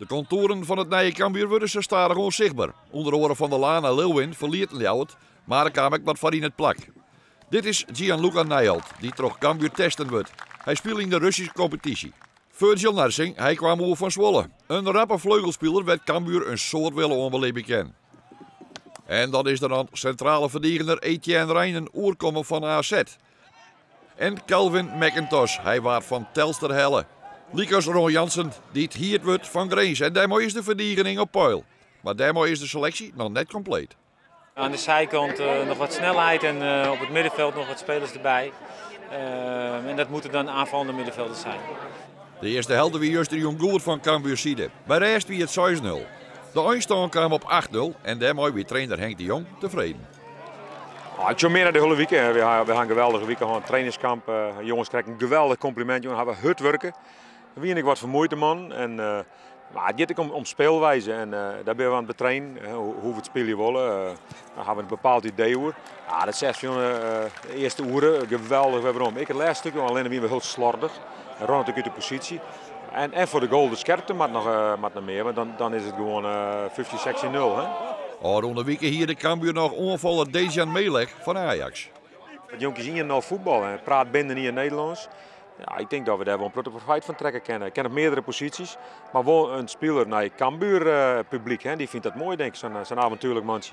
De kontoeren fan it nije Cambuur wurde sa stadichoan sichtber. Under oare Van der Laan en Leeuwin ferlieten Ljouwert, mar der kaam ek wat foar yn it plak. Dit is Gianluca Nijholt, dy't troch Cambuur testen wurdt. Hy spile yn de Russyske kompetysje. Virgil Narsingh, hy kaam oer fan Zwolle. In rappe fleugelspiler wêr't Cambuur in soad wille oan belibje kin. En dan is der dan sintrale ferdigener Etienne Reijnen oerkommen fan AZ. En Calvin Mac-Intosch, hy waard fan Telstar helle. Lykas Ron Jansen, dy't hierd wurdt fan Grins. En dêrmei is de ferdigening op peil. Mar dêrmei is de seleksje noch net kompleet. Aan de zijkant nog wat snelheid en op het middenveld nog wat spelers erbij. En dat moeten dan aanvallende middenvelders zijn. De earste helte wie justerjûn goed fan Cambuur side. By rêst wie it 6-0. De einstân kaam op 8-0 en dêrmei wie trainer Henk de Jong tefreden. Ah, ik sjoch mear nei de hiele wike. Wy ha in geweldige wike hân. Trainingskamp. Jonges krigen in geweldich kompliment. Jonges hawwe hurd wurke. Der wiene ek wat fermuoide mannen. En, mar it giet ek om speelwijze. En dêr binne we oan it betrainen. Hoe we it spylje wolle. Dêr hawwe we in bepaald idee oer. Ja, dat seachst fan de earste oere geweldich wer werom. Ek it lêste stik, allinne wiene we hiel slordich. En rûn it ek út de posysje. En foar de goal de skerpte moat noch mear, want dan is it gewoan 15, 16-0. Hè? Ofrûne wike hierde Cambuur noch oanfaller Dejan Meleg fan Ajax. It jonkje is 1-0 fuotbal en praat binnen yn Nederlânsk. Ja, ik tink dat we dêr wol in protte profyt fan trekke kinne. Hy kin op meardere posysjes, mar wol in spiler nei Cambuur publyk. Hè? Dy fynt dat moai, tink ik, sa'n avontuerlik mantsje.